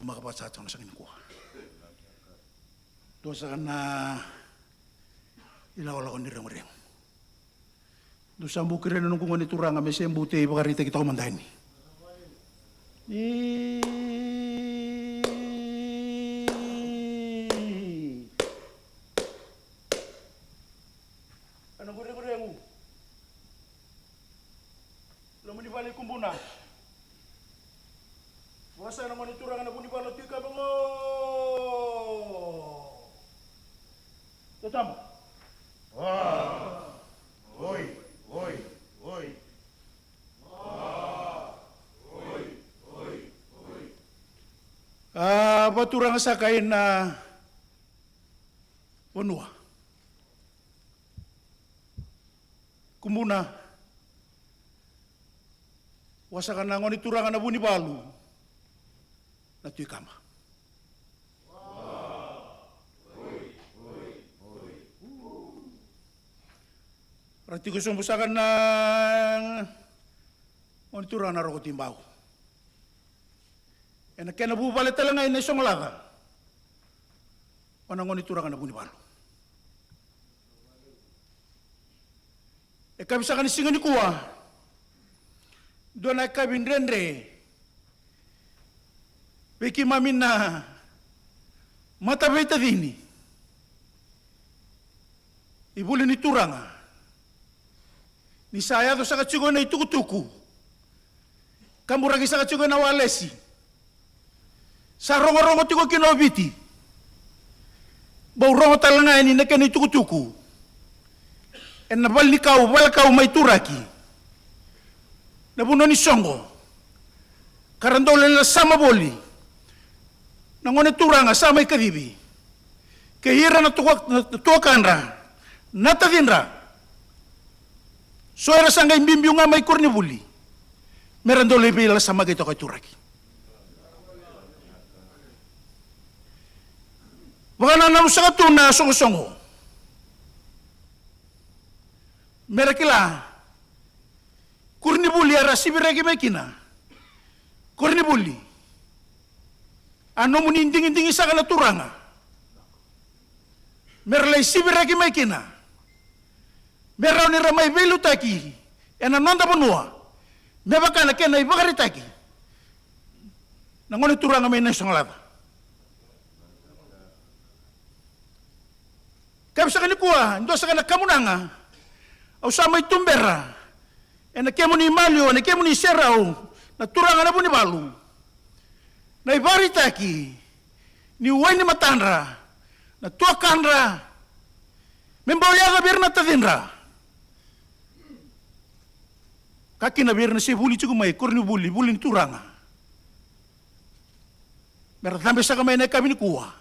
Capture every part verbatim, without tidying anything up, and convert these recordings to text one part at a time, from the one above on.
Maka vata saka na saka nikua. Dua saka na ilakolako ni reguregu. Dou sa bau kerea na noqu gone turaga me se bau tei vakaraitaki toka mada yani. Ena noqu reguregu. Loma ni vale i Kubuna. Vosa na gone turaga na Vunivalu, Tui Kaba qo. Totama. Oi, oi, oi. A, vaturaga saka ena vanua. Kubuna. Vosa na gone turaga na Vunivalu, na Tui Kaba. Ra tiko sobu saka na gone turaga na Roko Tui Bau. Ena kena vuvale tale ga ena isogolaca. O na gone turaga na Vunivalu. E kavi saka ni siga nikua. Dua na kavi dredre vei keimami na mataveitacini. I vuli ni turaga. Ni sa yaco saka tiko na itukutuku. Kaburaki saka tiko ena walesi. Sa rogorogo tiko kina o Viti. Bau rogo tale ga yani na kena itukutuku. Ena vale ni kau, vale kau mai Turaki. Na vanua ni soqo. Ka ra dau lai lasama voli. Na gone turaga sa mai kacivi. Kei ira na tua-, na tuakadra. Na tacidra. So era sa qai biubiu ga mai koronivuli. Me ra dau lai veilasamaki toka i Turaki. Vakanananu saka tu na soqosoqo. Me ra kila. Koronivuli era siviraki mai kina. Koronivuli. A nomuni digidigi saka na turaga. Me ra lai siviraki mai kina. Me rawa ni ra mai veiliutaki ena noda vanua. Me vaka na kena ivakaraitaki. Na gone turaga mai na isogolaca. Kavi saka nikua, dua saka na kamunaga. Au sa mai tubera. Ena kemuni maliwa, ena kemuni serau. Na turaga na Vunivalu. Na ivakaraitaki. Ni wai ni matadra. Na tuakadra. Me bau yaco vei ira na tacidra. Ka kina vei ira na se vuli tiko mai, koronivuli, vuli ni turaga. Me ra cabe saka mai na yakavi nikua.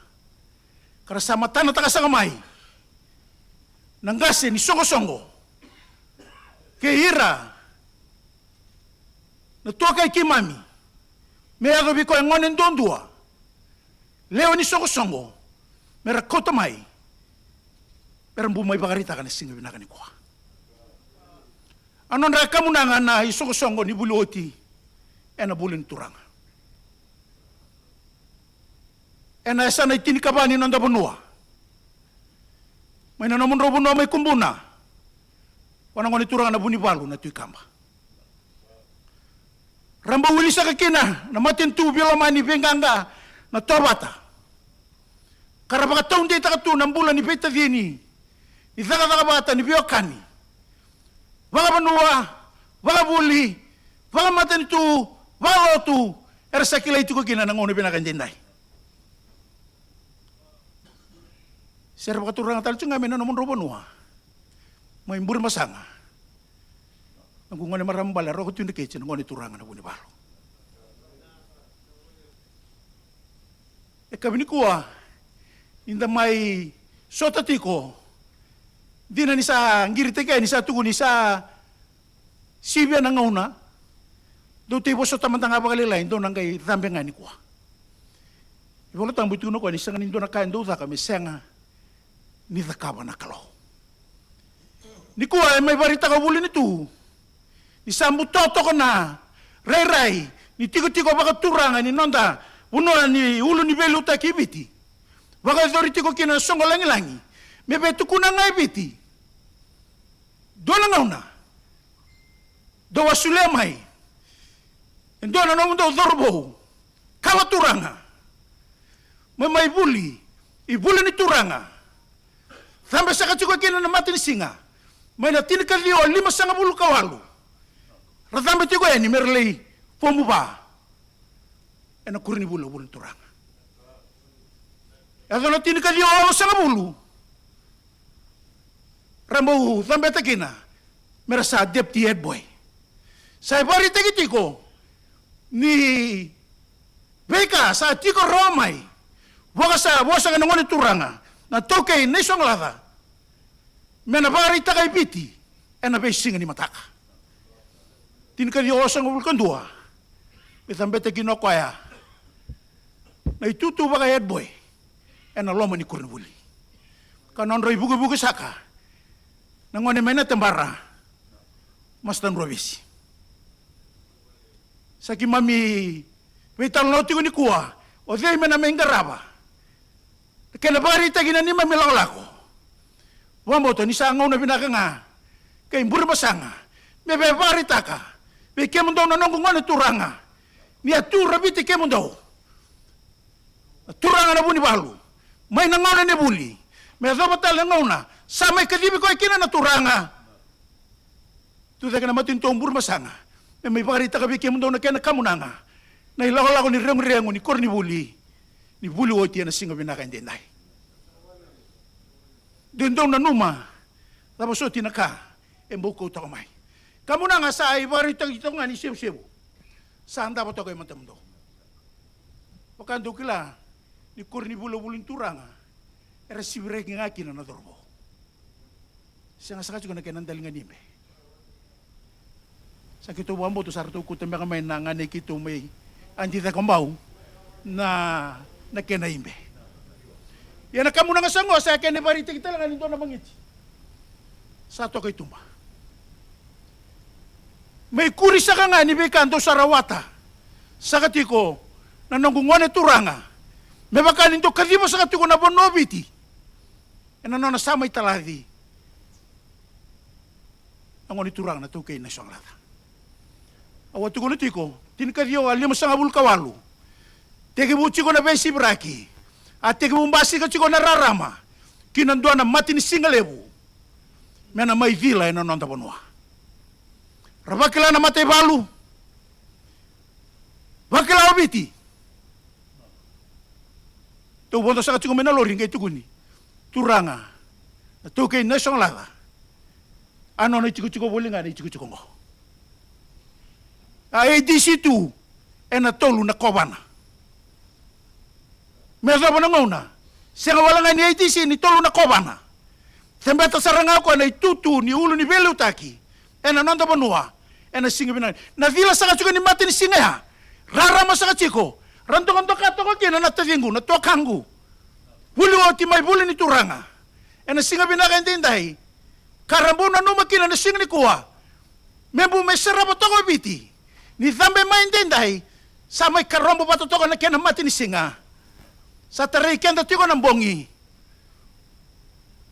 Ka ra sa matanataka saka mai. Na qase ni soqosoqo. Kei ira. Na tuakai keimami. Me yaco vei koya gone duadua. Lewe ni soqosoqo. Me ra kauta mai. Me ra bau mai vakaraitaka na siga vinaka nikua. A nodra kamunaga na isoqosoqo ni vuli oti ena vuli ni turaga. Ena yasana e tinikava ni noda vanua. Mai na nomudrau vanua mai Kubuna. O na gone turaga na Vunivalu na Tui Kaba. Ra bau wili saka kina na matanitu veilomani veiqaqa na Tovata. Ka ra vakataudeitaka tu na bula ni veitacini, ni cakacaka vata, ni veiwekani. Vakavanua, vakavuli, vakamatanitu, vakalotu, era sa kilai tiko kina na gauna vinaka edaidai. Se ra vakaturaga tale tiko ga mai na nomudrau vanua. Mai Burebasaga. Noqu gone marama bale, Roko Tui Dreketi, na gone turaga na Vunivalu. E kavi nikua, ni da mai sota tiko. Dina ni sa qiritaki, ni sa tukuni sa sivia na gauna. Dou tei vosota mada ga vakalailai, dou na qai cabe ga nikua. Ivola Tabu e tukuna o koya ni sega ni dua na ka e dau caka me sega ni cakava na Kalou. Nikua e mai vakaraitaka o Vuli ni Tu ni sa buto toka na rairai ni tikotiko vakaturaga ni noda vanua ni ulu ni veiliutaki i Viti, vakayacori tiko kina na soqo lagilagi, me via tukuna ga e Viti. Dua na gauna dou a solia mai e dua na nomudou cauravou, kawa turaga, me mai vuli i vuli ni turaga. Cabe saka tiko kina na matanisiga mai na tinikaciwa limasagavulu ka walu. Ra cabe tiko yani me ra lai fomu va ena koronivuli o Vuli ni Turaga. Yaco na tinikaciwa onosagavulu, ra bau cabeta kina me ra sa deputy head boy. Sa ivakaraitaki tiko ni veika sa tiko rawa mai, vaka sa vosa ga na gone turaga na taukei Naisogolaca, me na vakaraitaka e Viti ena veisiga ni mataka. Tinikaciwa onosagavulu ka dua, me cabeta kina o koya na itutu vaka head boy ena loma ni koronivuli. Ka nodra ivukevuke saka na gone mai Natebara, Master Drua Vesi. Sa keimami veitalanoa tiko nikua, o cei me na mai qarava na kena vakaraitaki na neimami lakolako. Vakabauta ni sa gauna vinaka ga kei Burebasaga me via vakaraitaka vei kemudou na noqu gone turaga, ni a tu raviti kemudou na turaga na Vunivalu mai na gauna ni vuli, me yacova tale na gauna sa mai kacivi koya kina na turaga. Tucake na matanitu o Burebasaga me mai vakaraitaka vei kemudou na kena kamunaga na ilakolako ni reguregu ni koronivuli ni vuli oti ena siga vinaka edaidai. Dou, dou nanuma cava soti na ka e bau kau toka mai. Kamunaga sa ivakaraitaki toka ga ni sevusevu sa davo toka e matamudou. Vaka dou kila ni koronivuli o Vuli ni Turaga era sivi reki ga kina na cauravou. Sega saka tiko na kena daliga ni ibe. Sa keitou vakabauta sa ratou kauta beka mai na ganei keitou mai Adi Cakobau na, na kena ibe. Ia na kamunaga sa qo sa kena ivakaraitaki tale ga ni dua na magiti sa toka i tuba. Me ikuri saka ga ni veika dou sa rawata saka tiko na noqu gone turaga, me vaka ni dou kaciva saka tiko na vanua o Viti ena nona sa mai talaci na gone turaga na taukei Naisogolaca. Au a tukuna tiko, tinikaciwa limasagavulu ka walu, tekivu tiko na veisiviraki, a tekivu basika tiko na rarama ki na dua na matanisiga levu me na mai cila ena noda vanua. Ra vakila na mataivalu, vakila o Viti. Tou vodo saka tiko mai na lori qai tukuni, turaga na taukei Naisogolaca, a nona itikotiko voli ga na itikotiko oqo. A ADC tu ena tolu na kovana. Me yacova na gauna sega wale ga ni ADC ni tolu na kovana. Cebeta sara ga o koya na itutu ni ulu ni veiliutaki ena noda vanua ena siga vinaka. Na cila saka tiko ni matanisiga ya, rarama saka tiko, ra dokadoka toka kina na taciqu, na tuakaqu. Vuli oti mai Vuli ni Turaga ena siga vinaka edaidai, ka ra bau nanuma kina na siga nikua me bau mai sarava toka o Viti. Ni cabe mai edaidai, sa mai karobo vata toka na kena matanisiga. Sa tarai keda tiko na bogi.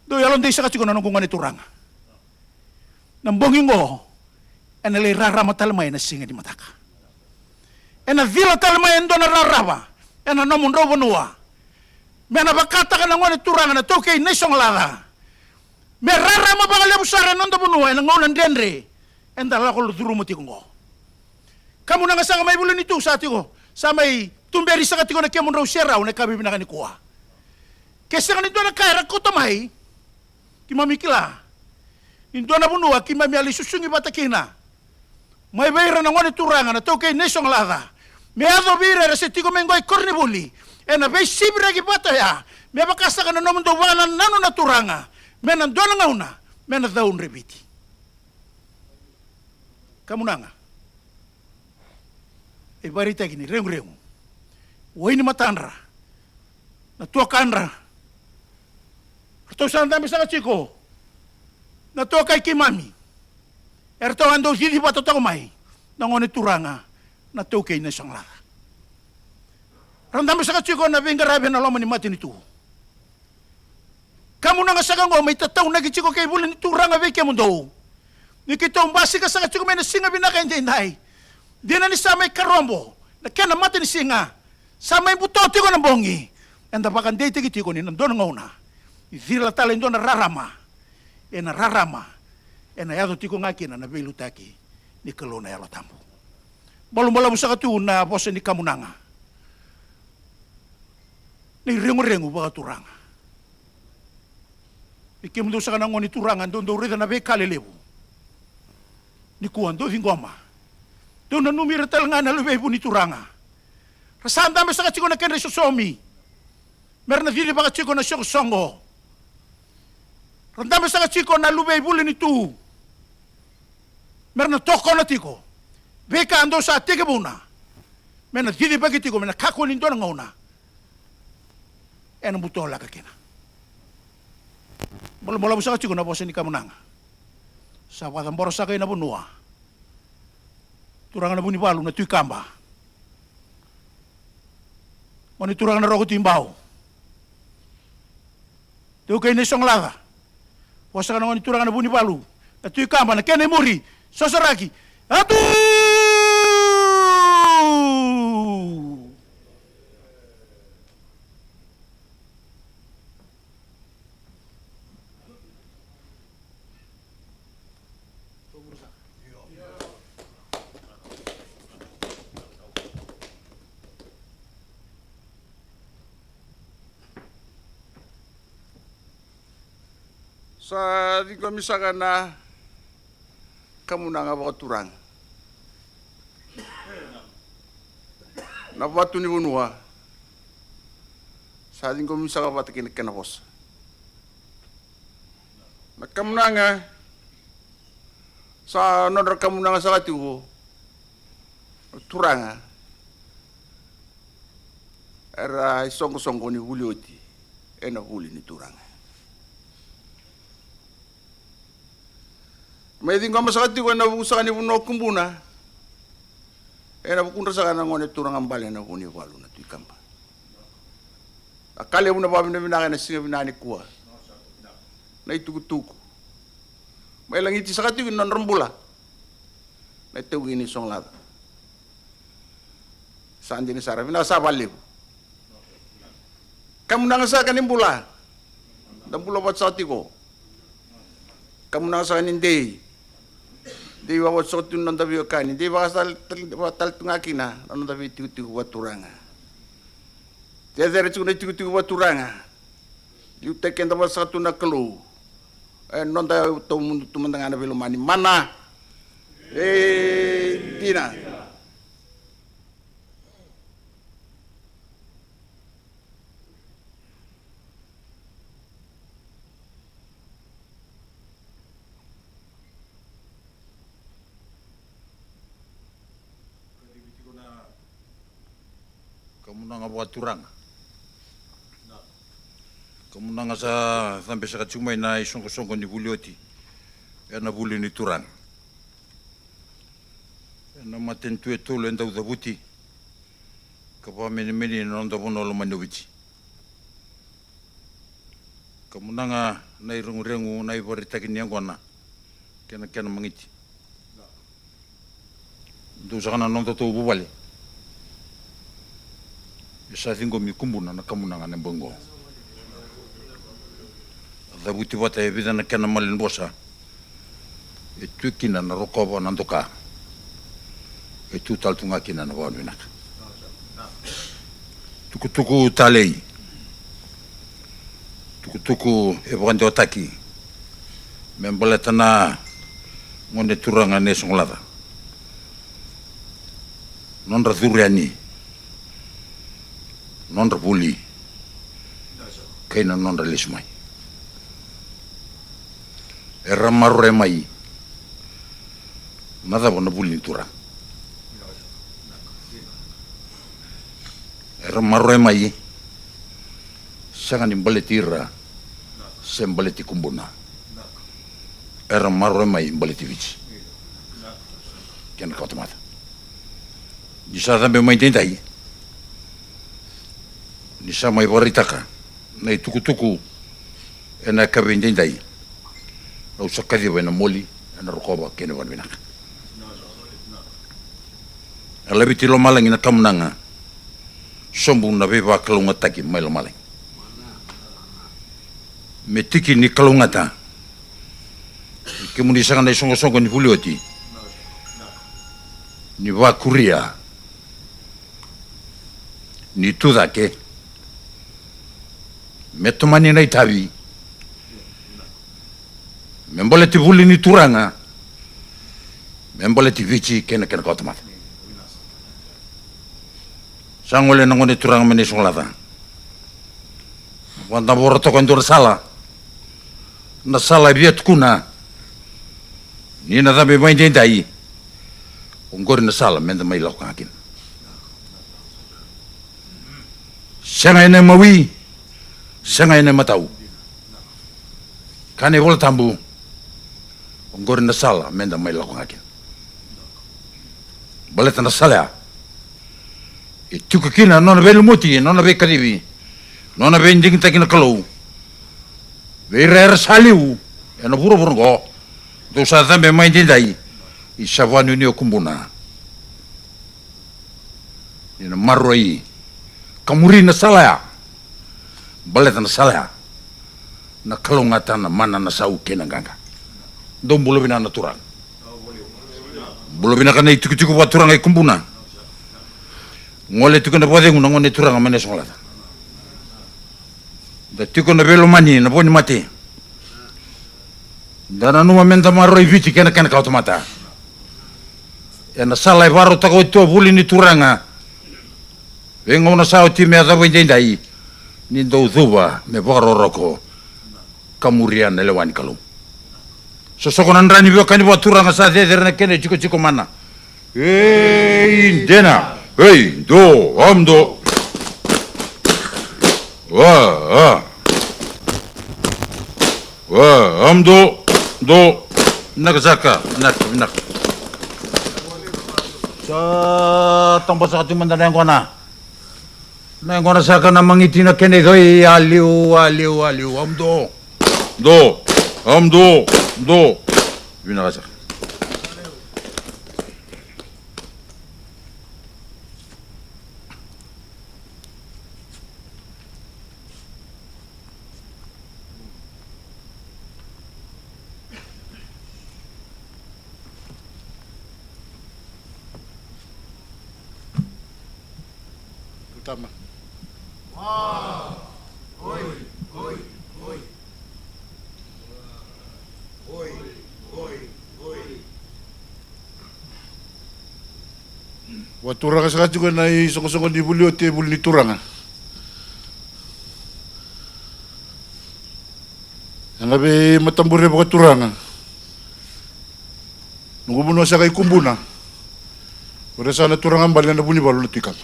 Dou yalodei saka tiko na noqu gone turaga. Na bogi oqo ena lai rarama tale mai ena siga ni mataka. Ena cila tale mai e dua na rarama ena nomudrau vanua, me na vakataka na gone turaga na taukei Naisogolaca. Me rarama vakalevu sara ena noda vanua ena gauna dredre eda lako curuma tiko oqo. Kamunaga saka mai Vuli ni Turaga sa tiko, sa mai tuberi saka tiko na kemudrau serau ena yakavi vinaka nikua. Ke sega ni dua na ka era kauta mai, keimami kila ni dua na vanua keimami a lai susugi vata kina mai vei ira na gone turaga na taukei Naisogolaca, me yaco vei ira era se tiko mai qo i koronivuli, ena veisiviraki vata oya, me vaka saka na nomudou vakanananu na turaga, me na dua na gauna me na caudre Viti. Kamunaga, e vakaraitaki ni reguregu, wainimatadra, na tuakadra. Ratou sa dabe saka tiko na tuakai keimami. Eratou a dau cici vata toka mai na gone turaga na taukei Naisogolaca. Ra dabe saka tiko na veiqaravi ena loma ni matanitu. Kamunaga saka oqo mai tataunaki tiko kei vuli ni Turaga vei kemudou. Ni keitou basika saka tiko mai na siga vinaka edaidai. Dina ni sa mai karobo na kena matanisiga. Sa mai buto tiko na bogi. Eda vakadeitaki tiko ni na dua na gauna ni cila tale e dua na rarama. Ena rarama ena yaco tiko ga kina na veiliutaki ni Kalou na Yalo Tabu. Balubalavu saka tu na vosa ni kamunaga. Ni reguregu vakaturaga. Ni kemudou saka na gone turaga dou dau raica na veika lelevu. Nikua dou ciqoma. Dou nanumi ira tale ga na luvei vu ni Turaga. Ra sa dabe saka tiko na kedra isosomi. Mera na cici vaka tiko na soqosoqo. Ra dabe saka tiko na luvei vuli ni tu. Mera na tokona tiko veika dou sa tekivuna. Me na cicivaki tiko me na kakua ni dua na gauna ena buto laka kina. Bolabolavu saka tiko na vosa ni kamunaga. Sa vakacabora saka ina vanua. Turaga na Vunivalu na Tui Kaba. Gone turaga na Roko Tui Bau. Teu kei na Isogolaca. Vosa saka na gone turaga na Vunivalu na Tui Kaba na kena imuri. Sosoraki. Atu! Sa ciqomi saka na kamunaga vakaturaga. Na vatu ni vanua sa ciqomi saka vata kei na kena vosa. Na kamunaga sa nodra kamunaga saka tiko na turaga. Era isoqosoqo ni vuli oti ena vuli ni Turaga. Mai ciqoma saka tiko ena vuku saka ni vanua o Kubuna. Ena vukudra saka na gone turaga bale na Vunivalu na Tui Kaba. A ka levu na vakavinavinaka ena siga vinaka nikua. Na itukutuku mai lagiti saka tiko ni nodra bula. Na itau kei na Isogolaca. Sa dina sara vinaka sa vakalevu. Kamunaga saka ni bula. Da bula vata saka tiko. Kamunaga saka ni dei. Dei vakavata saka tu na noda veiwekani dei vakatale tu ga kina na noda veitikotiko vakaturaga. Cecere tiko na itikotiko vakaturaga. Liutaki keda vata saka tu na Kalou. E noda taumudu tu mada ga na veilomani mana. E dina. Kamunaga vakaturaga. Kamunaga sa cabe saka tiko mai na isoqosoqo ni vuli oti ena vuli ni Turaga. Ena matanitu e tolu e dau cavuti ka vakamenemeni na noda vanua lomani o Viti. Kamunaga na ireguregu na ivakaraitaki ni yaqona kei na kena magiti. Dou saka na noda tauvuvale. E sa ciqomi Kubuna na kamunaga na bogi oqo. A cavuti vata e vica na kena malanivosa. E tu kina na rokova na doka. E tu tale tu ga kina na vakanuinaka. Tukutuku talei. Tukutuku e vakadewataki me baleta na gone turaga na Isogolaca. Nodra curu yani, nodra vuli kei na nodra lesu mai. Era maroroya mai na cava na vuli ni Turaga. Era maroroya mai sega ni baleti ira se baleti Kubuna. Era maroroya mai baleti Viti kei na kawatamata. Ni sa cabe mai daidai Ni sa mai vakaraitaka na itukutuku ena yakavi edaidai, au sa kaciva ena moli, ena rokova kei na vanavinaka. E laveti lomalagi na kamunaga, sobu na veivakalougatataki mai lomalagi. Me tiki ni kalougata, kemuni saka na isoqosoqo ni vuli oti, ni vakuria, ni tu cake, me tomani na itavi, me baleti vuli ni turaga, me baleti Viti kei na kena kawatamata. Sa gole na gone turaga mai na isogolaca. Vadavora toka e dua na sala. Na sala e via tukuna ni na cabe mai daidai. Oqori na sala meda mai lako ga kina. Sega ena imawi, sega ena imatau. Kaya na iVola Tabu, oqori na sala meda mai lako ga kina. Baleta na sala ya e tiko kina na nona veilumuti, na nona veikacivi, na nona veidigitaki na Kalou vei ira era sa liu ena vuravura oqo. Dou sa cabe mai daidai, ni sa vakanuinui o Kubuna ni na maroroi ka muri na sala ya. Baleta na sala ya na kalougata, na mana, na sau kei na qaqa. Dou bula vinaka na turaga. Bula vinaka na itikotiko vakaturaga i Kubuna. Gole tiko na vakacegu na gone turaga mai na isogolaca. Da tiko na veilomani, na vo ni mate. Da nanuma meda maroroi Viti kei na kena kawatamata. Ena sala e vakarautaka oti tu a vuli ni turaga. Veigauna sa oti me yacova edaidai, ni dau cuva me vakarokoroko ka muria na lewa ni Kalou. Sosoko na dra ni veiwekani vakaturaga, sa cecere na kena itikotiko mana. Ei dena, ei do, am do. Wa, a. Wa, am do, do. Vinaka saka, vinaka, vinaka. Sa taba saka tu mada na yaqona. Na yaqona saka na magiti na kena icoi, a liu, a liu, a liu, am do. Do, am do, do. Vinaka saka. Tama. Vakaturaga saka tiko ena isoqosoqo ni vuli oti e vuli ni turaga. Ena veimatabure vakaturaga. Noqu vanua saka i Kubuna. O ira saka na turaga bale na Vunivalu na Tui Kaba.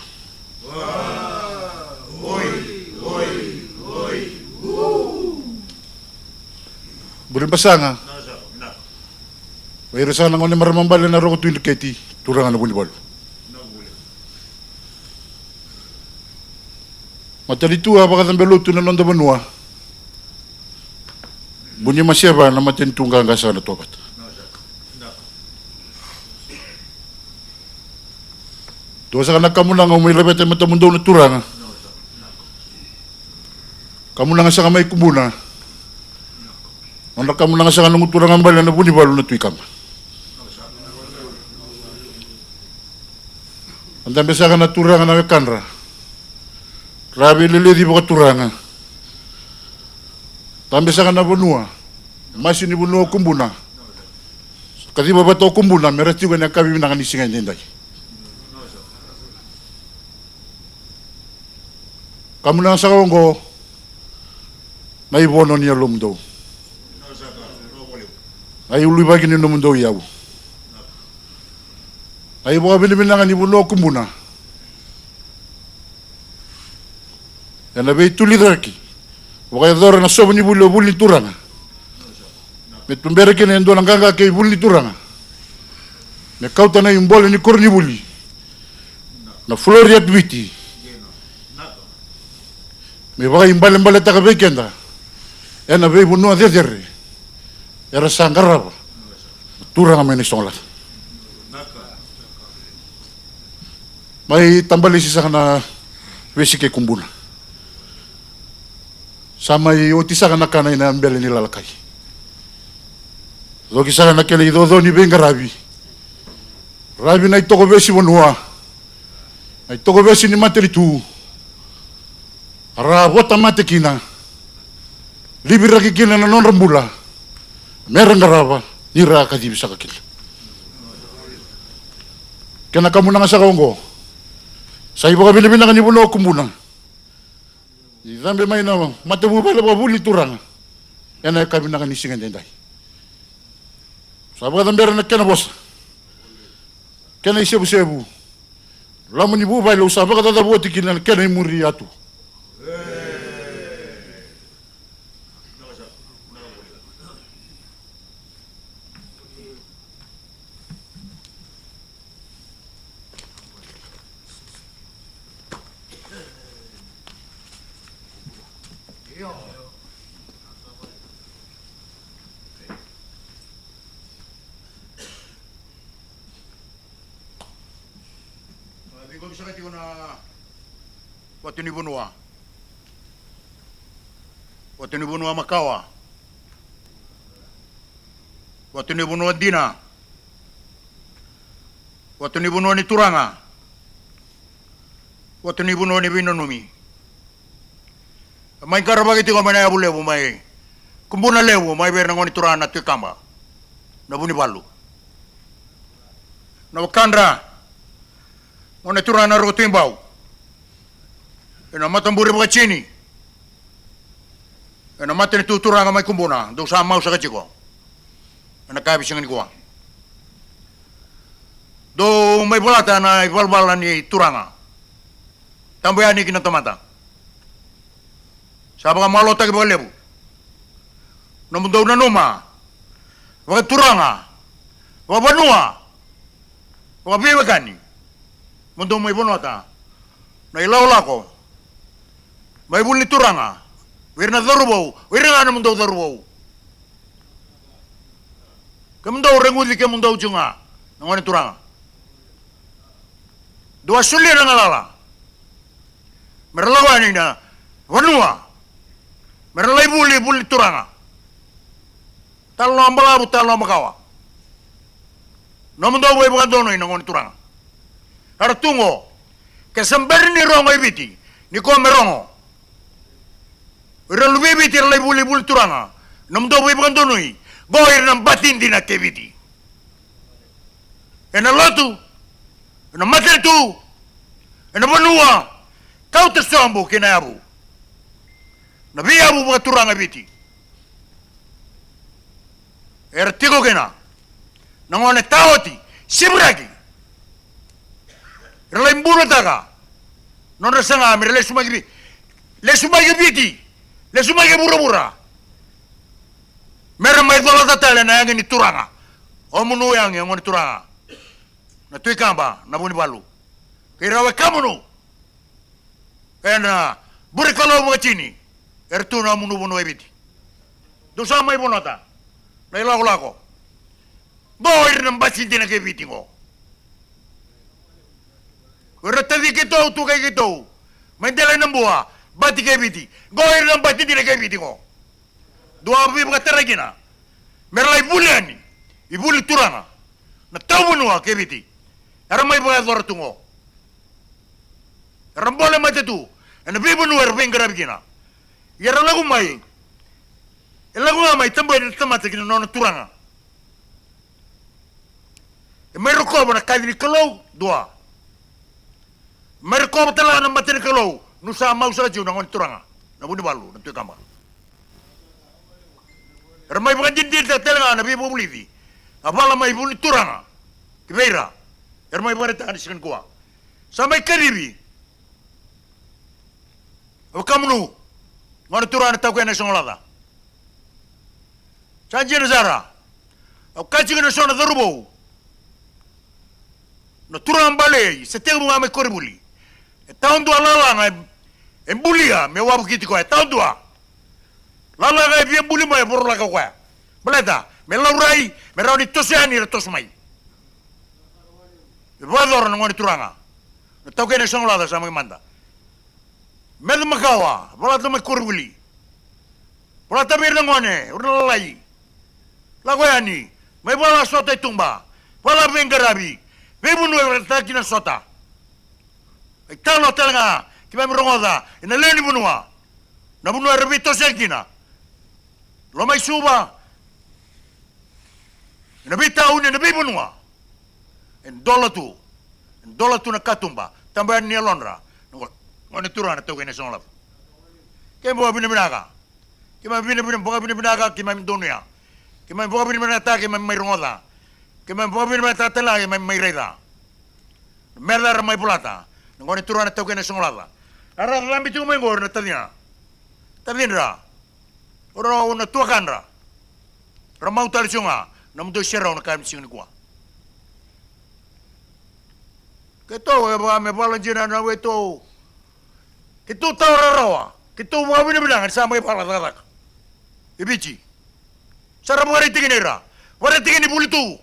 Burebasaga. O ira saka na gone marama bale na Roko Tui Dreketi, turaga na Vunivalu. Matanitu a vakacabe lotu na noda vanua. Buni maseva na matanitu qaqa saka na tovata. Dua saka na kamunaga au mai laveta e matamudou na turaga. Kamunaga saka mai Kubuna. Nodra kamunaga saka noqu turaga bale na Vunivalu na Tui Kaba. A dabe saka na turaga na wekadra. Ra veileleci vakaturaga. Dabe saka na vanua. Masu ni vanua o Kubuna. Kaciva vata o Kubuna me ra tiko ena yakavi vinaka ni siga edaidai. Kamunaga saka oqo na ivono ni yalomudou. Na iuluvaki ni nomudou iyau. Na ivakavinavinaka ni vanua o Kubuna. Ena veituli cake vakayacora na sova ni vuli o vuli ni turaga. Me tubera kina e dua na qaqa kei vuli ni turaga. Me kauta na ibole ni koronivuli. Na Floreat Viti. Me vakaibalebaletaka vei keda ena veivanua cecere era sa qarava na turaga mai Naisogolaca. Mai Tabalesi saka na vesi kei Kubuna. Sa mai oti saka na kana ina bele ni lalakai. Coki saka na kena icoco ni veiqaravi. Ravi na itokovesi vanua, na itokovesi ni matanitu. Ra vota mate kina, liviraki kina na nodra bula, me ra qarava ni ra kacivi saka kina. Kena kamunaga saka oqo, sa ivakavinavinaka ni vanua o Kubuna. Ni cabe mai na matavuvale vakavuli ni turaga ena yakavi vinaka ni siga edaidai. Sa vakacabera na kena vosa, kena isevusevu. Loma ni vuvale au sa vakacacava oti kina na kena imuri yatu. Ciqomi saka tiko na vatu ni vanua. Vatu ni vanua makawa. Vatu ni vanua dina. Vatu ni vanua ni turaga. Vatu ni vanua ni veinanumi. Mai qaravaki tiko mai na yavu levu mai Kubuna levu mai vei ira na gone turaga na Tui Kaba, na Vunivalu. Na wakadra gone turaga na Roko Tui Bau. Ena mataburi vakatini. Ena matanitu turaga mai Kubuna, dou sa mau saka tiko. Ena kayavi siga nikua. Dou mai valata na ivalavala ni turaga. Tabu yani ki na tamata. Sa vakamalotaki vakalevu. Nomudou nanuma. Vakaturaga. Vakavanua. Vakaveiwekani. Mo dou mai vanua ta. Na ilakolako. Mai vuli ni turaga. Vei ira na cauravou. Vei ira ga nomudou cauravou. Kemudou reguci kemudou tiko ga. Na gone turaga. Dou a solia na galala. Me ra lako yani na vanua. Me ra lai vuli, vuli turaga. Talanoa balavu, talanoa makawa. Nomudou veivakadonui na gone turaga. Era tu qo. Ke sa bera ni rogo e Viti, ni ko me rogo. Ira luve i Viti era lai vuli, vuli turaga. Nomudou veivakadonui. Qo ira na bati dina kei Viti. Ena lotu, ena matanitu, ena vanua, kauta sobu ki na yavu. Na veiyavu vakaturaga e Viti. Era tiko kina na gone taoti, siviraki. Era lai bunotaka nodra saga me ra lesu mai ki Vi-, lesu mai ki Viti, lesu mai ki vuravura. Me ra mai colata tale na yagi ni turaga. O munu yagi, o gone turaga. Na Tui Kaba, na Vunivalu. Kei ira wekamunu. Ena bure kalou vakatini. Era tu na munu vanua e Viti. Dou sa mai vonota na ilakolako. Qo ira na bati dina kei Viti qo. Ira taci keitou, tukai keitou. Mai dela i Nabua, bati kei Viti. Qo ira na bati dina kei Viti qo. Dua veivakatarai kina. Me ra lai vuli yani. I vuli turaga. Na tauvanua kei Viti. Era mai vakayacora tu qo. Era bole mate tu. Ena veivanua era veiqaravi kina. Ia era lako mai. E lako ga mai tabua na tamata kina nona turaga. E mai rokova na kaci ni Kalou, dua. Mai rokova tale ga na mata ni Kalou, nu sa mau saka tiko na gone turaga, na Vunivalu, na Tui Kaba. Era mai vakadinadinataka tale ga na veivakavulici. A vala mai vuli turaga. Ki vei ira. Era mai vakaraitaka na siga nikua. Sa mai kacivi. A vakamunu. Gone turaga na Taukei na Sogolaca. Sa dina sara. Au kaya tiko na so na cauravou. Na turaga bale, se tekivu ga mai koronivuli. E tawa dua lalaga, e, E bulia me wavokiti koya, taudua. Lalaga e via buli mai, e vorolaka o koya. Baleta me laurai, me rawa ni toso yani, era toso mai. E vakayacora na gone turaga. Na taukei na isogolaca sa mai mada. Meca makawa, valata mai koronivuli. Valata vei ira na gone, o ira na lalai. Lako yani, mai vala sota i tuba. Vala veiqaravi. Veivanua e vakataki na sota. E talo tale ga, keimami rogoca, ena lewe ni vanua. Na vanua era veitosoyaki kina. Loma i Suva. Ena veitauni, ena veivanua. E dola tu. E dola tu na katuba. Taba yani ni yalodra. Na gone, gone turaga na taukei na isogolaca. Keimami vakavinavinaka. Keimami vinavina, vakavinavinaka, keimami donuya. Keimami vakavinavinakataka, keimami mai rogoca. Keimami vakavinavinakataka tale ga, keimami mai raica. Meca era mai volata. Na gone turaga na taukei na isogolaca. Era cabe tiko mai qori na tacina. Tacidra. O rau na tuakadra. Ra mau tale tiko ga. Na mudou iserau na ka me siga nikua. Keitou e vaka me vala dina na waitou. Keitou tawa rarawa. Keitou vakavinavinaka ni sa mai vala cakacaka. E Viti. Sa ra vakaraitaki ira. Vakaraitaki ni vuli tu.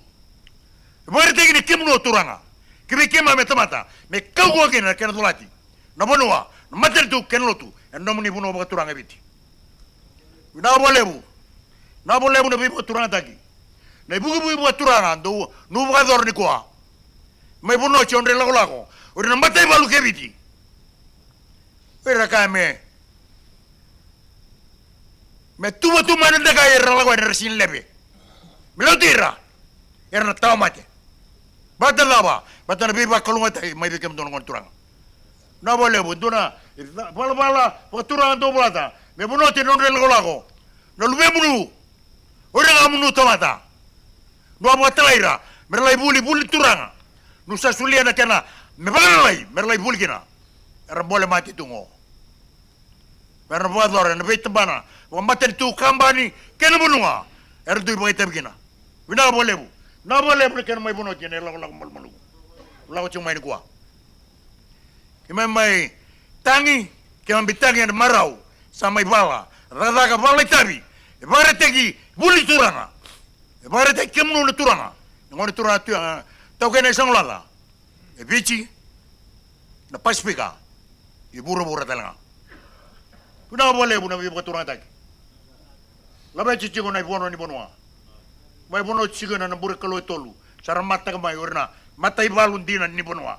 Vakaraitaki ni kemunu turaga. Ki vei keimami e tamata. Me kaukauwa kina na kena colati. Na vanua. Na matanitu kei na lotu. E nomuni vanua vakaturaga e Viti. Vinaka vakalevu. Vinaka vakalevu na veivakaturagataki. Na ivukivuki vakaturaga dou nu vakayacora nikua. Mai Vanua Tsi, o dra ilakolako. O ira na mataivalu kei Viti. O ira kaya me, me tuva tu mai na dakai era na lako yani era sega ni leve. Me lauti ira. Era na tawa mate. Vata cava, vata na veivakalougatataki mai vei kemudou na gone turaga. Na vakalevu, e dua na ivalavala vakaturaga dou volata. Me Vanua Tsi, o dra ilakolako. Na luvemunu. O ira ga munu tamata. Dou a vakatalai ira, me ra lai vuli, vuli turaga. Dou sa solia na kena, me vakalai, me ra lai vuli kina. Era bole mate tu qo. Me ra vakayacora, ena veitabana, vakamatanitu, kabani, kei na vanua. Era dui vakaitavi kina. Vinaka vakalevu. Vinaka vakalevu na kena mai Vanua Tsi, na ilakolako malumalumu. Lako tiko mai nikua. Keimami mai tagi, keimami tagi ena marau, sa mai vala, cakacaka, vala itavi, e vakaraitaki, vuli turaga, e vakaraitaki kemunu na turaga, na gone turaga tu, a, taukei na isogolaca, e Viti, na Pasifika, e vuravura tale ga. Vinaka vakalevu na veivakaturagataki. Laveti tiko na ivono ni vanua. Mai Vanua Tsi kina na bure kalou e tolu. Sa ra mataka mai o ira na mataivalu dina ni vanua.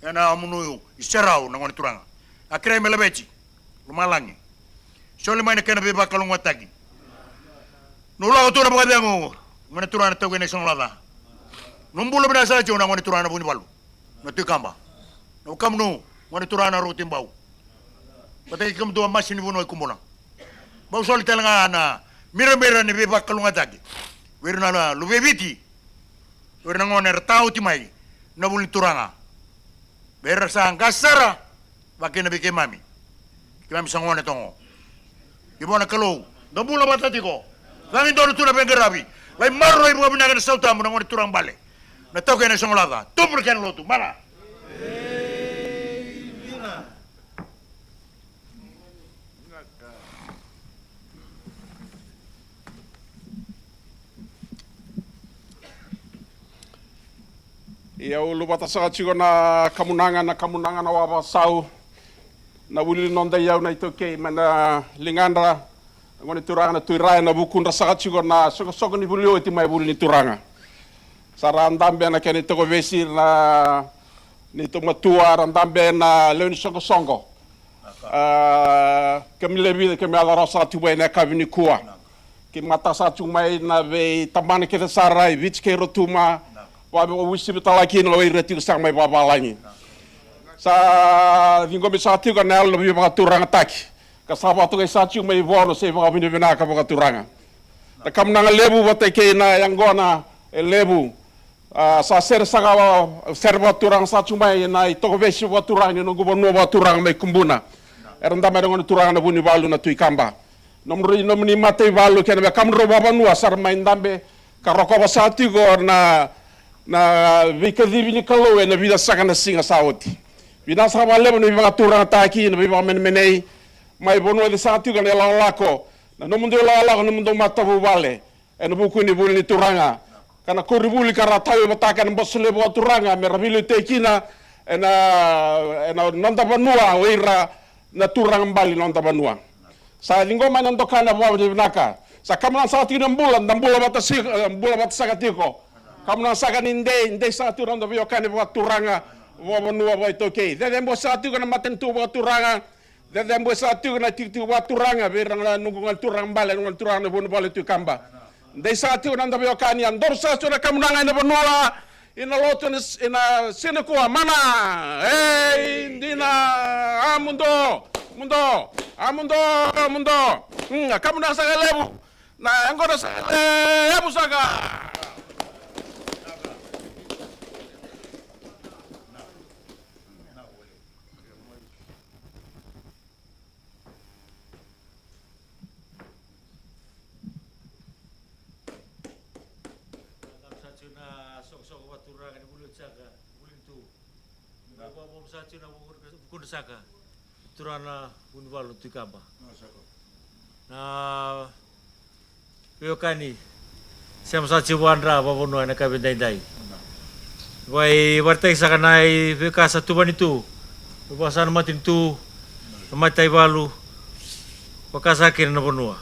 Ena munu iserau na gone turaga. A kerei me laveti. Lomalagi. Soli mai na kena veivakalougatataki. Dou lako tu na vakacegu. Gone turaga na taukei na isogolaca. Dou bula vinaka sara tiko na gone turaga na Vunivalu. Na Tui Kaba. Na Vukamunu. Gone turaga na Rokotui Bau. Vata kei kemudou a masi ni vanua i Kubuna. Bau soli tale ga na miramira ni veivakalougatataki. Vei ira na luve i Viti. Vei ira na gone era tawa oti mai na vuli ni turaga. Vei ira sa qase sara, vakakina vei keimami. Keimami sa gone togo. Ni vua na Kalou, dou bula vata tiko. Cagi donu tu na veiqaravi. Lai maroroi vakavinaka na sautabu na gone turaga bale. Na taukei na isogolaca. Tubu na kena lotu. Mana. Ia au luvata saka tiko na kamunaga, na kamunaga na wavasau. Na vuli ni noda iyau na iTaukei mai na ligadra. Na gone turaga na Tui Raya na vukudra saka tiko na soqosoqo ni vuli oti mai vuli ni turaga. Sa ra dabe na kena itokovesi na neitou matua, ra dabe na lewe ni soqosoqo. A, kemi lewe vica kemi yaco rawa saka tiko mai na yakavi nikua. Kemi mata saka tiko mai na veitabana kece sara i Viti kei Rotuma. Vaveusivi talaki na o ira tiko saka mai vavalagi. Sa ciqomi saka tiko na yalo na veivakaturagataki. Ka sa vakatokai saka tiko mai Vono se vakavinavinaka vakaturaga. Na kamunaga levu vata kei na yaqona e levu. A, sa sere saka, sere vakaturaga sa tu mai na itokovesi vakaturaga ni noqu vanua vakaturaga mai Kubuna. Era dabe na gone turaga na Vunivalu na Tui Kaba. Nomudrou, nomuni mataivalu kei na wekamudrau vakavanua sa ra mai dabe ka rokova saka tiko na, na veikacivi ni Kalou ena vica saka na siga sa oti. Vinaka saka vakalevu na veivakaturagataki, na veivakamenemenei mai vanua cei saka tiko na ilakolako, na nomudou ilakolako, nomudou matavuvale ena vuku ni vuli ni turaga. Ka na koronivuli ka ra tauyavutaka ena Bose Levu Vakaturaga me ra veiliutaki kina ena, ena noda vanua o ira na turaga bale ni noda vanua. Sa ciqoma na doka na vavinavinaka. Sa kamunaga saka tiko na bula, da bula vata sika, eh, bula vata saka tiko. Kamunaga saka ni dei, dei saka tiko na noda veiwekani vakaturaga, vakavanua, vakaitaukei. Cecebue saka tiko na matanitu vakaturaga. Cecebue saka tiko na tikotiko vakaturaga vei ira na noqu gone turaga bale, na gone turaga na Vunivalu e Tui Kaba. Dei saka tiko na noda veiwekani, a doro saka tiko na kamunaga ena vanua, ena lotu, ena, ena siga nikua, mana. Ei, dina. A muduo, muduo, a muduo, muduo. Mm, a kamunaga saka e levu. Na yaqona saka e levu saka. Sa tiko na soqosoqo vakaturaga ni vuli oti saka, vuli ni tu. Na vakavovo sa tiko na vukudra saka. Turaga na Vunivalu Tui Kaba. Na veiwekani, sema sa tiko vakadra vakavanua ena yakavi edaidai. Vakaivakaraitaki saka na veika sa tuvani tu, vaka sa na matanitu, na mataivalu, vaka sa kina na vanua.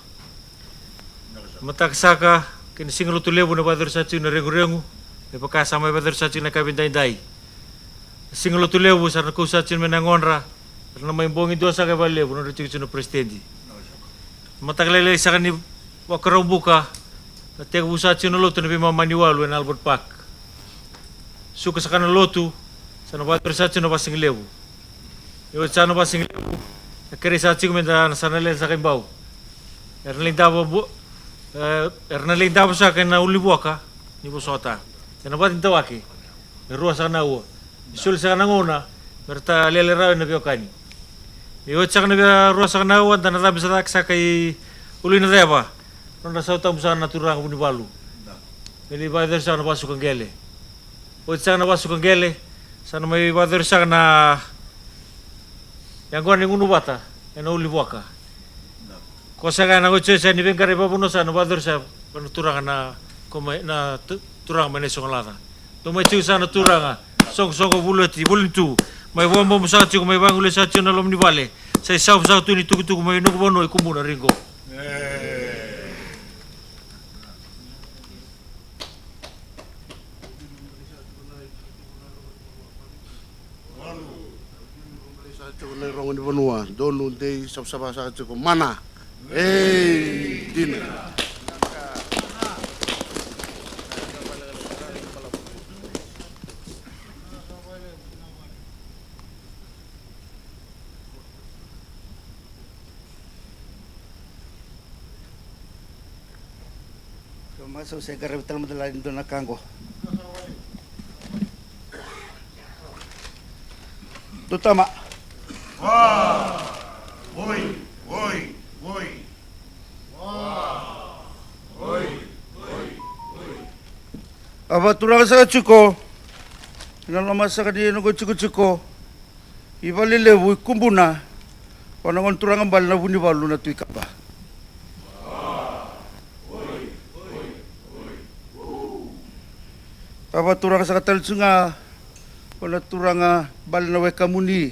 Mataka saka kei na siga lotu levu na vakayacori sa tiko na reguregu, me vaka sa mai vakayacori sa tiko na yakavi edaidai. Na siga lotu levu sa na kau sa tiko mai na yagodra, era na mai bogi dua saka e valelevu na nodra tiko tiko na peresitedi. Mataka lailai saka ni Vakaraubuka, na tekivu sa tiko na lotu na veimama ni walu ena Albert Park. Suka saka na lotu, sa na vakayacori sa tiko na vasigalevu. Ni oti saka na vasigalevu, na kerei sa tiko me da na sa na lewe saka i Bau. Era na lai davo, e, era na lai davo saka ena ulunivuaka ni vosota. Ena vati ni tawake, me rua saka na aua. Ni soli saka na gauna me ra ta lele rawa ena veiwekani. Ni oti saka na vei rua saka na aua, da na cabe sa cake saka i Ulu-i-na-ceva. Nodra sautabu saka na turaga Vunivalu. Me lai vakayacori saka na vasuka qele. Oti saka na vasuka qele, sa na mai vakayacori saka na yaqona ni gunu vata ena ulunivuaka. Ko saka na oti saka ni veiqaravi vakavanua sa na vakayacori saka na turaga na, ko mai na tu-, turaga mai na Isogolaca. Dou mai tiko saka na turaga, soqosoqo vuli oti, vuli ni tu. Mai vakabobo saka tiko, mai vagulei saka tiko na loma ni vale. Sa isau saka tu ni tukutuku mai noqu vanua i Kubuna, Rigo. Sa tiko na irogo ni vanua, donu, dei, savasava saka tiko, mana. Ei, dina. Io, ma sau se qaravi tale mada la ni dua na ka qo. Dou tama. Oi, oi, oi. A vakaturaga saka tiko ena loma saka ni noqu itikotiko i Valelevu i Kubuna, vua na gone turaga bale na Vunivalu na Tui Kaba. A vakaturaga saka tale tiko ga vua na turaga bale na wekamuni,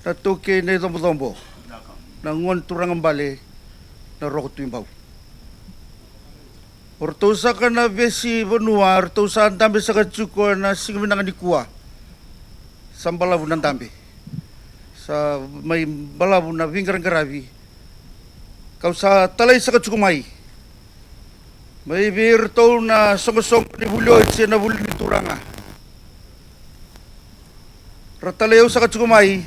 na taukei na icobocobo, na gone turaga bale na Roko Tui Bau. O ratou saka na vesi vanua, o ratou sa dabe saka tiko ena siga vinaka nikua. Sa balavu na dabe. Sa mai balavu na veiqaraqaravi. Kau sa talai saka tiko mai. Mai vei iratou na soqosoqo ni vuli oti ena vuli ni turaga. Ra talai au saka tiko mai.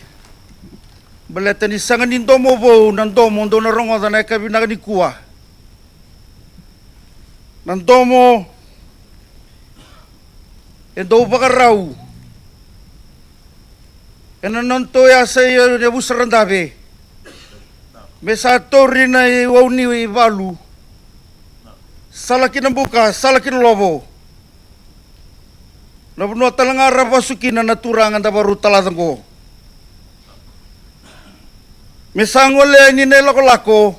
Baleta ni sega ni domo vou na domo dou na rogoca na yakavi vinaka nikua. Na domo e dau vakarau ena nodatou yasa i Yavusa Radave. Me sa tauri na iwau ni valu. Sala ki na buka, sala ki na lovo. Na vanua tale ga ra vasu kina na turaga da vakarau talaca oqo. Me sa gole yani na ilakolako,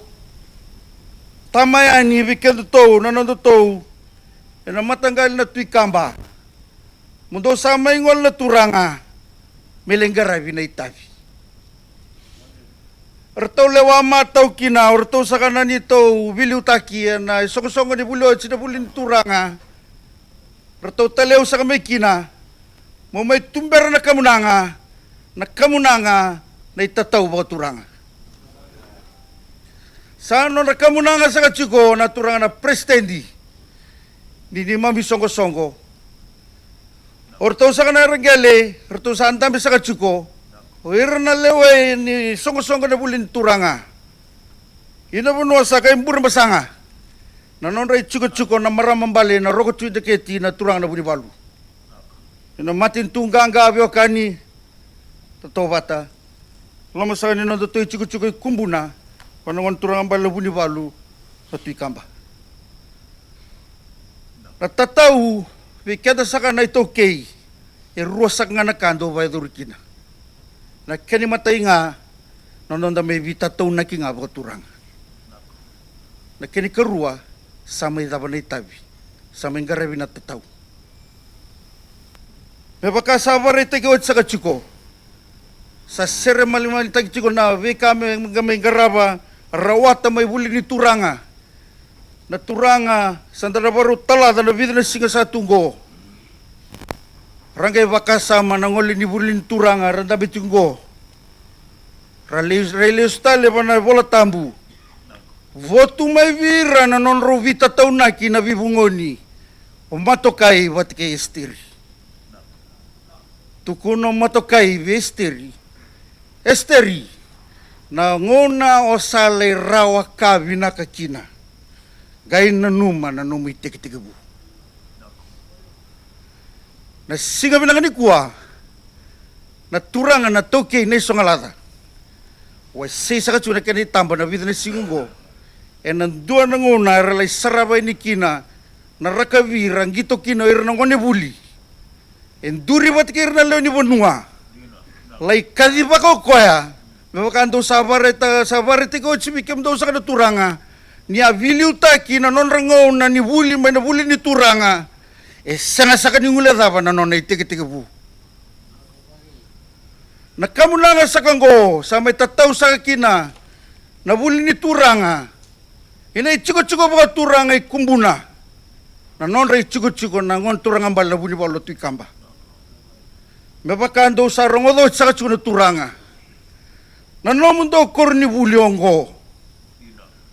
tama yani vei kedatou na nodatou ena mataqali na Tui Kaba. Mo dou sa mai gole na turaga me lai qaravi na itavi. Ratou lewa matau kina o ratou saka na neitou veiliutaki ena isoqosoqo ni vuli oti, na vuli ni turaga. Ratou taleu saka mai kina, mo mai tubera na kamunaga, na kamunaga na itatau vakaturaga. Sa nodra kamunaga saka tiko na turaga na peresitedi ni neimami soqosoqo. O ratou saka na yara qele, ratou sa dabe saka tiko o ira na lewe ni soqosoqo na vuli ni turaga. Ina vanua saka i Burebasaga, na nodra itikotiko na marama bale na Roko Tui Dreketi, na turaga na Vunivalu. Ina matanitu qaqa, veiwekani, tautauvata, loma saka ni nodatou itikotiko i Kubuna, vua na gone turaga bale na Vunivalu, na Tui Kaba. Na tatau vei keda saka na iTaukei, e rua saka ga na ka dau vakayacori kina. Na kena imatai ga, na noda mai veitataunaki ga vakaturaga. Na kena ikarua, sa mai cava na itavi, sa mai qaravi na tatau. Me vaka sa vakaraitaki oti saka tiko, sa sere malimalimalitaki tiko na veika me, me mai qarava, rawata mai vuli ni turaga. Na turaga sa da na vakarau talaca na vica na siga sa tu qo. Ra qai vakasama na gole ni vuli ni turaga ra dabe tiko qo. Ra lai, ra lesu tale va na iVola Tabu. Votu mai vei ira na nodrau veitataunaki na veivugoni, o Matokai vata kei Esiteri. Tukuna o Matokai vei Esiteri, Esiteri, na gauna o sa lai rawa ka vinaka kina, qai nanuma na nomu itekitekivu. Na siga vinaka nikua, na turaga na taukei na isogalaca, wasei saka tu na kena itaba na vica na siga oqo. Ena dua na gauna era lai sarava yani kina na rakavi ra qito kina o ira na gonevuli. E duri vata kei ira na lewe ni vanua. Lai kacivaka o koya, me vaka dou sa vakaraita, sa vakaraitaki oti vei kemudou saka na turaga, ni a veiliutaki na nodra gauna ni vuli mai na vuli ni turaga, e sega saka ni guilecava na nona itekitekivu. Na kamunaga saka oqo sa mai tatau saka kina na vuli ni turaga, ina itikotiko vakaturaga i Kubuna, na nodra itikotiko na gone turaga bale na Vunivalu na Tui Kaba. Me vaka dou sa rogoca oti saka tiko na turaga, na nomudou koronivuli oqo,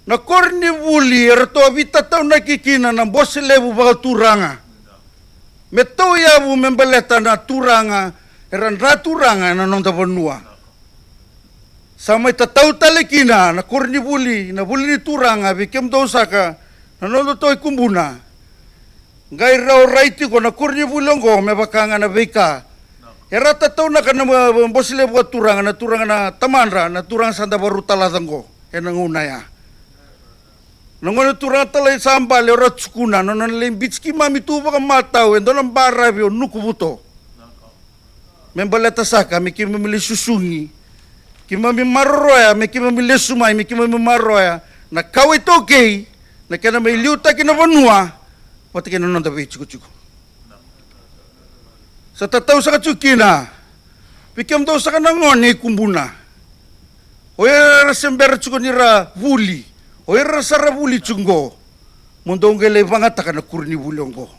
na koronivuli eratou a veitataunaki kina na Bose Levu vakaturaga, me tauyavu me baleta na turaga era dra turaga ena noda vanua. Sa mai tatau tale kina na koronivuli, na vuli ni turaga vei kemudou saka na nodatou i Kubuna. Qai rau rai tiko na koronivuli oqo me vaka ga na veika era tataunaka na, e, Bose Levu vakaturaga, na turaga na tamadra, na turaga sa da vakarau talaca oqo ena gauna ya. Na gone turaga talai sa bale o Ratukuna, na nona lai biti keimami tu vakamatau e dua na baravi o Nukuvuto. Me baleta saka me keimami lai susugi, keimami maroroya, me keimami lesu mai, me keimami maroroya na kawa iTaukei, na kena mai liutaki na vanua vata kei na noda veitikotiko. Sa tatau saka tiko kina vei kemudou saka na gone i Kubuna, o ira era se bera tiko ni ra vuli, o ira era sa ra vuli tiko oqo, mo dou qai lai vagataka na koronivuli oqo.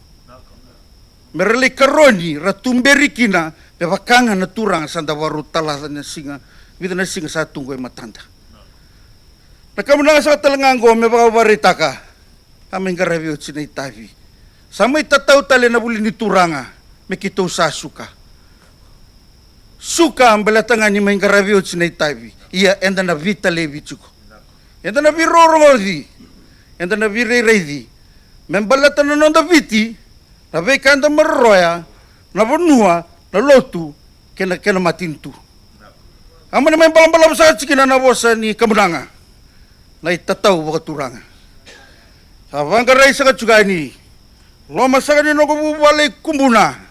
Me ra lai karoni, ra tuberi kina me vaka ga na turaga sa da vakarau talaca na siga, vica na siga sa tu oqo e matada. Na kamunaga saka tale ga oqo me vakavakaraitaka, a mai qaravi oti na itavi. Sa mai tatau tale na vuli ni turaga, me keitou sa suka. Suka baleta ga ni mai qaravi oti na itavi. Ia eda na veitalevi tiko, eda na veirogorogoci, eda na veirairaici me baleta na noda Viti, na veika eda maroroya, na vanua, na lotu, kei na, kei na matanitu. A mani mai balabalavu saka tiko kina na vosa ni kamunaga, na itatau vakaturaga. Sa vaqarai saka tiko yani loma saka ni noqu vuvale i Kubuna,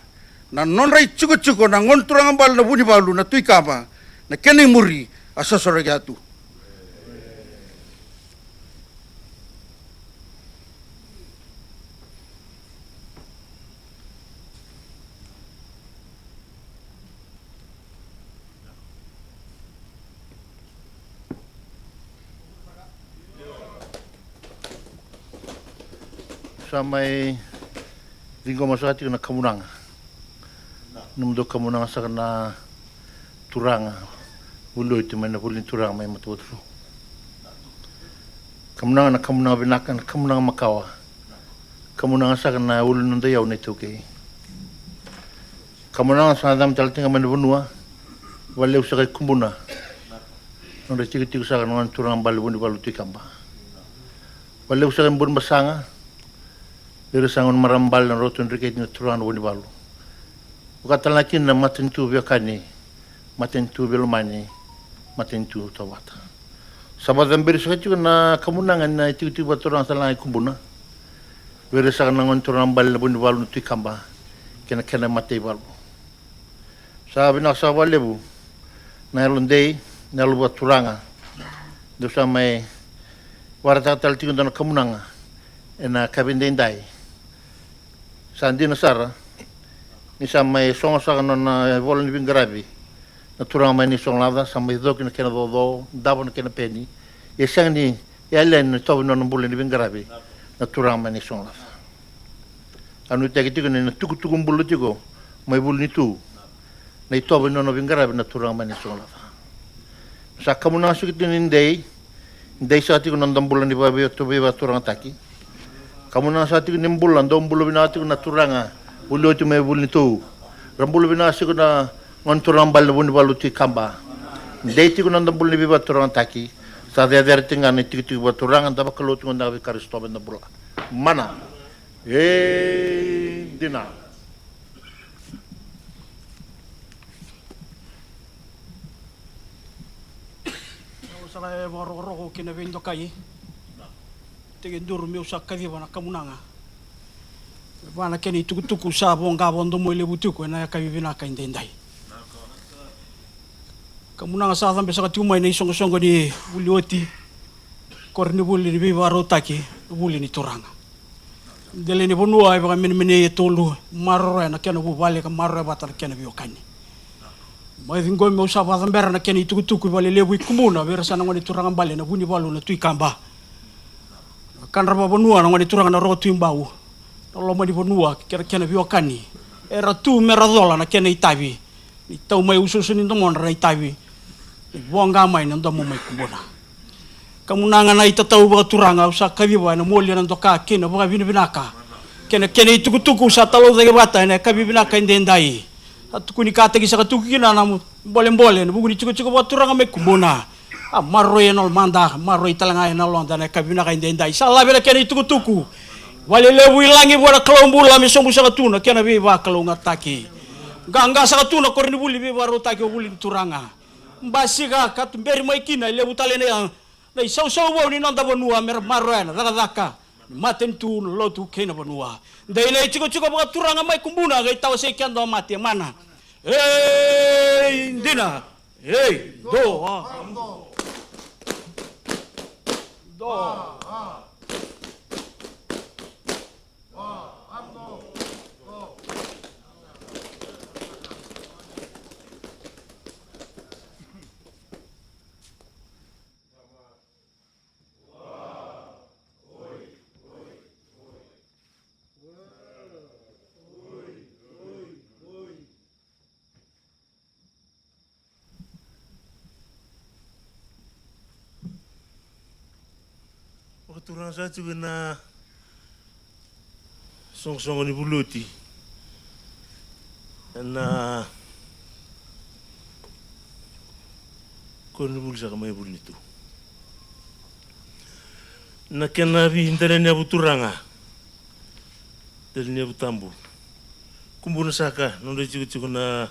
na nodra itikotiko na gone turaga bale na Vunivalu na Tui Kaba, na kena imuri a sosoraki atu. Sa mai ciqoma saka tiko na kamunaga. Nomudou kamunaga saka na turaga vuli oti mai na vuli ni turaga mai Matavatu. Kamunaga na kamunaga vinaka, na kamunaga makawa. Kamunaga saka na ulu ni noda iyau na iTaukei. Kamunaga sa cabe tale tiko ga mai na vanua. Vakalevu saka i Kubuna. Nodra itikotiko saka na gone turaga bale Vunivalu Tui Kaba. Vakalevu saka i Burebasaga. Vei ira saka na gone marama bale na Roko Tui Dreketi na turaga na Vunivalu. Vaka tale ga kina na matanitu veiwekani, matanitu veilomani, matanitu tauvata. Sa vakacaberi saka tiko na kamunaga na itikotiko vakaturaga tale ga i Kubuna. Vei ira saka na gone turaga bale na Vunivalu na Tui Kaba kei na kena mataivalu. Sa vinaka saka vakalevu na yalodei, na yalo vakaturaga. Dou sa mai vakaraitaka tale tiko e dua na kamunaga ena yakavi edaidai. Sa dina sara ni sa mai sogo saka na nona ivola ni veiqaravi na turaga mai Naisogolaca, sa mai coki na kena coco, davo na kena peni. Ia sega ni yali yani na itovo ni nona bula ni veiqaravi na turaga mai Naisogolaca. A nuitaki tiko ni na tukutuku bula tiko mai Vuli ni Tu na itovo ni nona veiqaravi na turaga mai Naisogolaca. Sa kamunaga saka tiko ni dei, dei saka tiko na noda bula ni vakaveivakaturagataki. Kamunaga saka tiko ni bula, dou bula vinaka tiko na turaga vuli oti mai Vuli ni Tu. Ra bula vinaka saka na gone turaga bale na Vunivalu Tui Kaba. Dei tiko na noda bula ni veivakaturagataki. Sa cecere tiko ga na itikotiko vakaturaga, da vakalou tiko ga vei Karisito me da bula. Mana. E dina. Au sa lai vakarokoroko kei na veidokai. Tekiduru meu sa kaciva na kamunaga. Me vaka na kena itukutuku sa voqa vakadomoilevu tiko ena yakavi vinaka edaidai. Kamunaga sa cabe saka tiko mai na isoqosoqo ni vuli oti, koronivuli ni veivakarautaki, vuli ni turaga. Dela ni vanua e vakamenemenei e tolu, maroroya na kena vuvale ka maroroya vata na kena veiwekani. Mai ciqomi au sa vakacabera na kena itukutuku i Valelevu i Kubuna vei ira saka na gone turaga bale na Vunivalu na Tui Kaba. Kadra vakavanua na gone turaga na Roko Tui Bau. Na loma ni vanua kei na kena veiwekani. Era tu me ra cola na kena itavi. Ni tau mai usuusu ni domodra na itavi. Ni voqa mai na domo mai Kubuna. Kamunaga na itatau vakaturaga au sa kaciva ena moli ena doka kei na vakavinavinaka. Kei na kena itukutuku sa talaucaki vata ena yakavi vinaka edaidai. Sa tukuni kataki saka tu kina na bolebole ena vuku ni tikotiko vakaturaga mai Kubuna. A maroroi ena lomada, maroroi tale ga ena loda ena yakavi vinaka edaidai. Sa lave na kena itukutuku. Valelevu i lagi vua na Kalou bula me sobu saka tu na kena veivakalougatataki. Qaqa saka tu na koronivuli veivakarautaki o Vuli ni Turaga. Basika ka tuberi mai kina e levu tale na, na isausau vou ni noda vanua me ra maroroya na cakacaka ni matanitu, na lotu kei na vanua. Dei na itikotiko vakaturaga mai Kubuna qai tawasei keda o mate mana. Ei dina. Ei do. Do. Vakaturaga sa tiko ena soqosoqo ni vuli oti ena koronivuli saka mai Vuli ni Tu. Na kena veidela ni yavu turaga, dela ni yavu tabu. Kubuna saka, nodra itikotiko na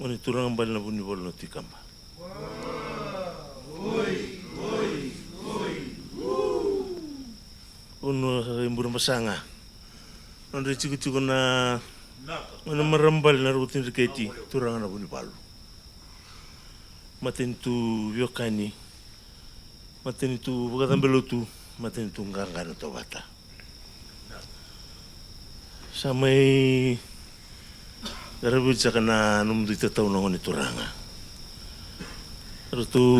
gone turaga bale na Vunivalu na Tui Kaba. Vanua saka i Burebasaga, nodra itikotiko na gone marama bale na Roko Tui Dreketi, turaga na Vunivalu. Matanitu veiwekani, matanitu vakacabe lotu, matanitu qaqa na tauvata. Sa mai qaravi oti saka na nomudou itatau na gone turaga. Ratou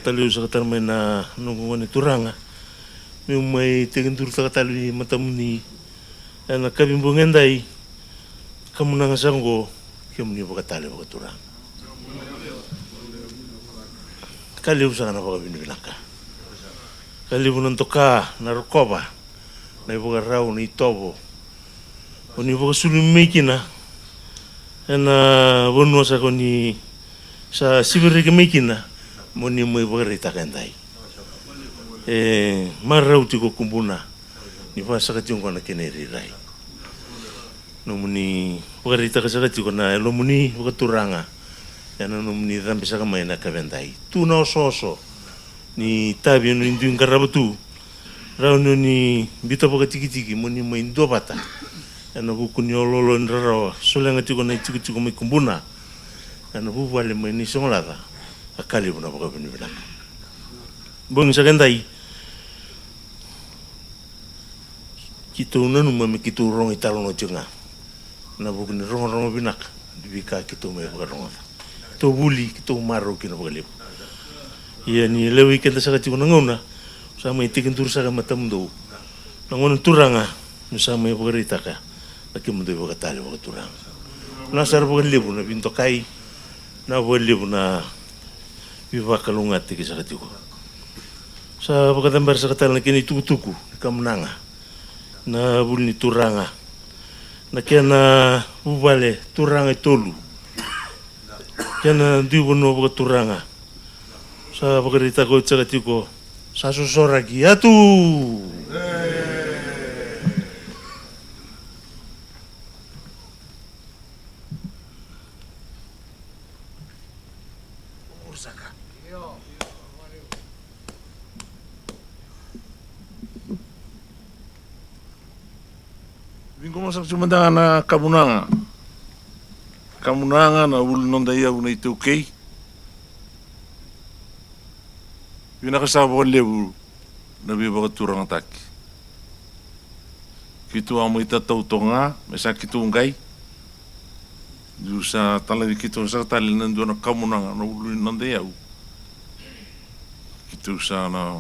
talei au saka tale mai na noqu gone turaga meu mai tekidurutaka tale i matamuni Ena kavibogi edai, kamunaga sa qo, kemuni vakatale vakaturaga. Ka levu saka na vakavinavinaka. Ka levu na doka, na rokova, na ivakarau, na itovo. O ni vakasulumi mai kina ena vanua saka o ni sa sivaraki mai kina, mo ni mai vakaraitaka edai. E marau tiko Kubuna ni vakasaka tiko qo na kena irairai. Nomuni vakaraitaka saka tiko na yalomuni vakaturaga ena nomuni cabe saka mai na kavedai. Tu na osooso ni tavi ena dui qarava tu, rawa ni o ni biuta vakatikitiki mo ni mai duavata ena vuku ni oloolo ni rarawa solega tiko na itikotiko mai Kubuna ena vuvale mai Naisogolaca. A ka levu na vakavinavinaka. Bogi saka edai, keitou nanuma me keitou rogo italanoa tiko ga ena vuku ni rogorogo vinaka ni veika keitou mai vakarogoca. Keitou vuli, keitou marau kina vakalevu. Ia ni lewai keda saka tiko na gauna, sa mai tekiduru saka e matamudou na gone turaga, me sa mai vakaraitaka na kemudou ivakatale vakaturaga. Na sara vakalevu na veidokai, na vakalevu na veivakalougatataki saka tiko. Sa vakacabera saka tale na kena itukutuku ni kamunaga na vuli ni turaga, na kena vuvale turaga e tolu, kena dui vanua vakaturaga. Sa vakaraitaka oti saka tiko, sa sosoraki, yatu. Viqoma saka tiko mada ga na kamunaga. Kamunaga na ulu ni noda iyau na iTaukei. Vinaka saka vakalevu na veivakaturagataki. Keitou a mai tatau toka ga me sa keitou qai. Niu sa talaci keitou saka tale na dua na kamunaga na ulu ni noda iyau. Keitou sa na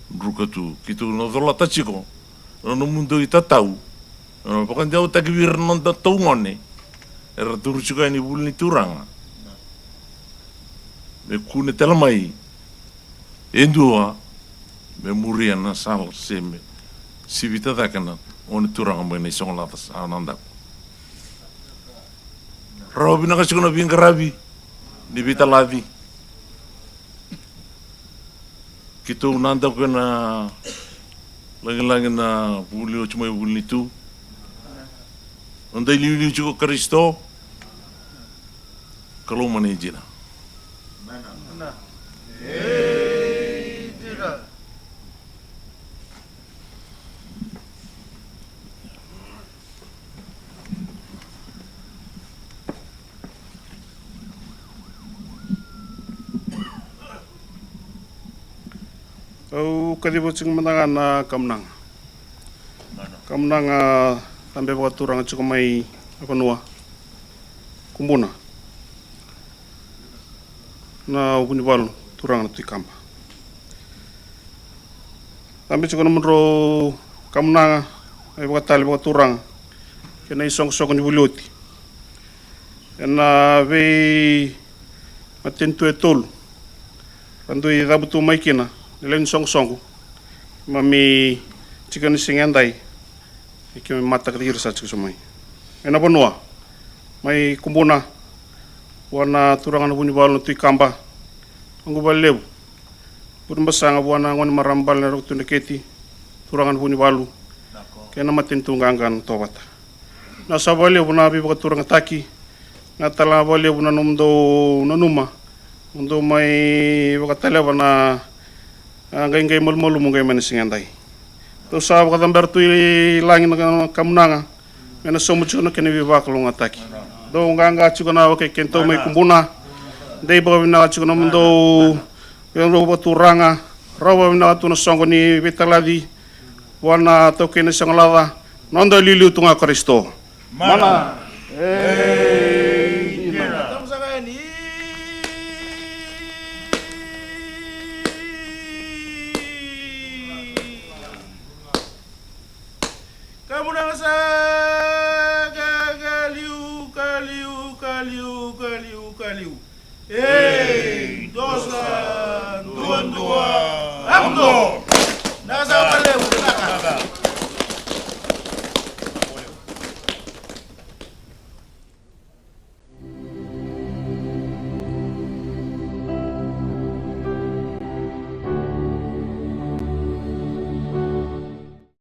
druka tu, keitou na colata tiko na nomudou itatau, na vakadewataki vei ira na noda taugone era turu tiko yani vuli ni turaga. Me kune tale mai e dua me muria na sala se me sivita cake na gone turaga mai Naisogolaca sa Nadaku. Rawa vinaka tiko na veiqaravi ni veitalaci. Keitou Nadaku ena lagilagi na vuli oti mai vuli ni tu. Noda iliuliu tiko Karisito. Kalou mana e dina. Au kaciva tiko mada ga na kamunaga. Kamunaga cabe vakaturaga tiko mai na vanua. Kubuna. Na Vunivalu, turaga na Tui Kaba. Cabe tiko na mudrau kamunaga, na ivakatale vakaturaga kei na isoqosoqo ni vuli oti. Ena veimatanitu e tolu ra dui cavutu mai kina na lewe ni soqosoqo. Keimami tiko ena siga edai, e keimami mataka tiko ira sa tiko so mai. Ena vanua mai Kubuna, vua na turaga na Vunivalu na Tui Kaba. Noqu valelevu, vuri basaga vua na gone marama bale na Roko Tui Dreketi, turaga na Vunivalu, kei na matanitu qaqa na Tovata. Na sa vakalevu na veivakaturagataki, na tala vakalevu na nomudou nanuma mo dou mai vakataleva na, a, qaiqai malumalumu qai mai na siga edai. Dou sa vakacabera tu i lagi na kamunaga me na sauma tiko na kena veivakalougatataki. Dou qaqa tiko na weka i kedatou mai Kubuna. Dei vakavinaka tiko na nomudou veiqaravi vakaturaga. Rawa vakavinaka tu na soqo ni veitalaci vua na taukei na Naisogolaca. Noda iliuliu tu ga Karisito. Mana. Ei, dina. Kamunaga sa Kaliu, Kaliu, Kaliu, Kaliu. Ei, dosa, dua, dua, ago!